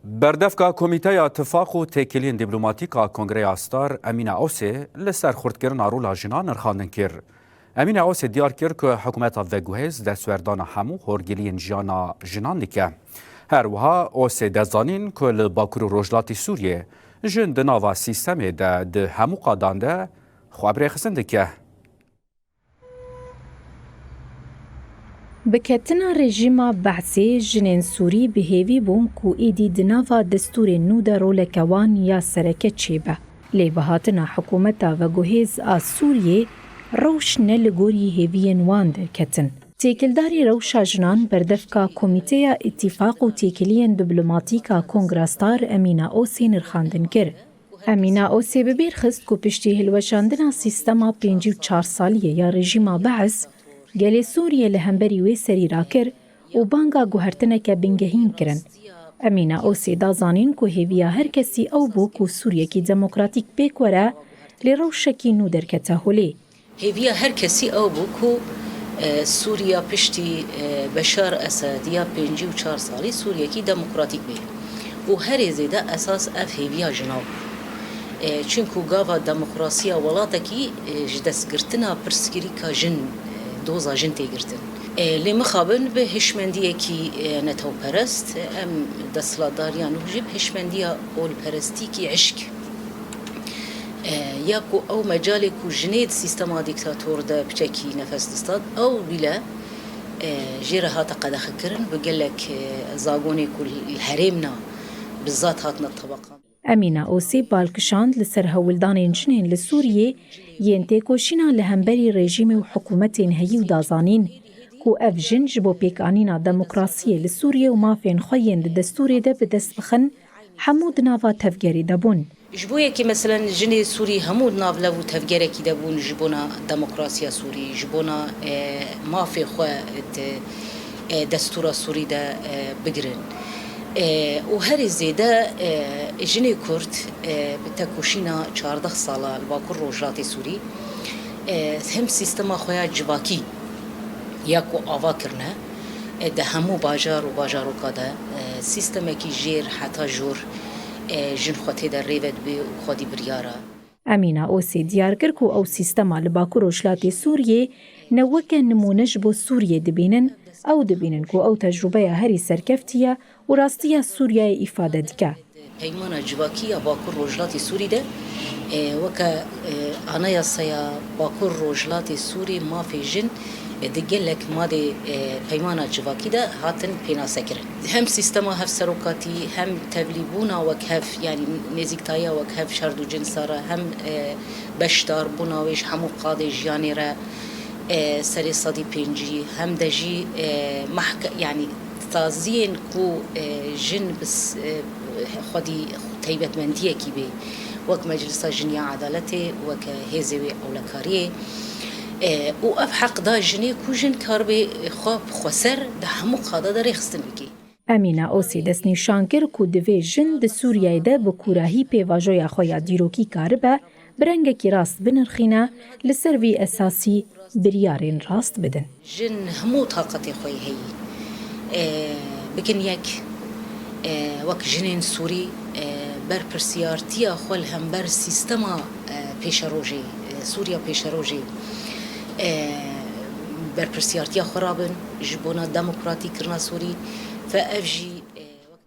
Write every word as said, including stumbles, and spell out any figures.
Berdevka Komîteya Tifaq û Têkiliyên Dîplomatîk a Kongreya Star Emîne Osê li ser xurtkirina rola jinan nirxandin kir. Emîne Osê diyar kir ku hikûmeta veguhêz destwerdana hemû horgiliyên jiyana jinan dike. Her wiha Osê de zanîn ku li Bakur û Rojhilatê Sûriyê jin di nava sîstemê de di hemû qadan de xwe bi rêxistin dike. Bi ketina rejîma Be'sê jinên Sûrî bi hêvî bûn ku êdî di nava destûrên nû de roleke wan ya sereke çêbe. Lê bi hatina hikûmeta veguhêz a Sûriyê rewş ne li gorî hêviyên wan derketin. Têkildarî rewşa jinan berdevka Komîteya Îtîfaq û Têkiliyên Dîplomatîk a Kongra Star Emîna Osê nirxandin kir. Emîna Osê bi bîr xist ku piştî hilweşandina sîstema pêncî û çar saliyê ya rejîma Be'es, gelê Sûriyê li hemberî wê serî rakir û banga guhertineke bingehîn kirin. Emîna Osê da zanîn ku hêviya her kesî ew bû ku Sûriyekî demokratîk pêk were, lê rewşekî nû derkete holê. Hêviya her kesî ew bû ku, e, Sûriya piştî, e, Beşar Esed ya pêncî û çar salî Sûriyekî demokratîk bê. Û herî zêde esas ev hêviya jina bû. E, çunku gava demokrasiya welatekî, e, ji destgirtina pirsgirîka jin, e, doza jin tê girtin. E, lê mixabin bi hişmendiyekî, e, netewperest, em desthilatdariya nû jî bi hişmendiya olperestîkî hişk. E, ya ku ew mecalê ku jinê di sîstema dîktator de piçekî nefes distat, ew bîle, e, jê re hate qedexekirin, bi gelek, e, zagonê ku li herêmna bi zat hatine tebeqan. Emîna Osê bal kişand li ser hewldanên jinên li Sûriyê yên têkoşîna li hemberî rejîmê û hikûmetên heyî û da zanîn ku ev jin ji bo pêkanîna demokrasiyê li Sûriyê û mafên xwe yên di destûrê de bi dest bixin, hemû di nava tevgerê de bûn. Ji bo yekê, meselen, jinê Sûrî hemû di nav lev û tevgerekî de bûn ji bona demokrasiya Sûrî, ji bona, e, mafê xwe di, e, destûra Sûrî de, e, bigirin. E, û herî zêde, e, jinê Kurd, e, bi tekoşîna çardeh sala li Bakur Rojhilatê Sûrî, e, hem sîstema xwe ya civakî ya ku ava kirine, e, di hemû bajar û bajaroka de, e, sîstemekî jêr heta jor, e, jin xwe tê de rê ve dibe û xwedî biryar e. Emîna Osê diyar kir ku ew sîstema li Bakur Rojhilatê Sûriyê ne weke nimûne ji bo Sûriyê dibînin, ew dibînin ku ew tecrûbeya herî serkeftî ye û rastiya Sûriyeyê îfade dike. Peymana civakî ya Bakur Rojhilatê Sûrî de, e, weke, e, Anayasaya Bakur Rojhilatê Sûrî mafê jin, e, di gelek madê, e, peymana civakî de hatin pênasekirin. Hem sîstema hevserokatî, hem tevlîbûna wekhev, yanî nêzîktayiya wekhev ji her du cinsa re, hem, e, beşdarbûna wê ji hemû qadê jiyanê re, e, serê sedî pêncî, hem de jî, e, mahke-, yanî saziyên ku, e, jin bi s-, e, xwedî taybetmendiyekî bê, wek Meclisa Jin ya Edaletê, weke hêzê wê ewlekariyê, e, û ev heq da jinê ku jin karibe xwe bi xweser di hemû qada de rêxistin bike. Emîna Osê destnîşan kir ku divê jin di Sûriyeyê de bi kûrahî pêvajoya xwe ya dîrokî karibe bi rengekî rast binirxîne, li ser vî esasî biryarên rast bidin. Jin hemû taqetê xwe yê heyî, e, bikin yek, e, wek jinên Sûrî, e, berpirsiyartiya xwe li hember sîstema, e, pêşerojê, e, Sûriya pêşerojê, e, berpirsiyartiya xwe rabin ji bona demokratîk kirina Sûrî ve ev jî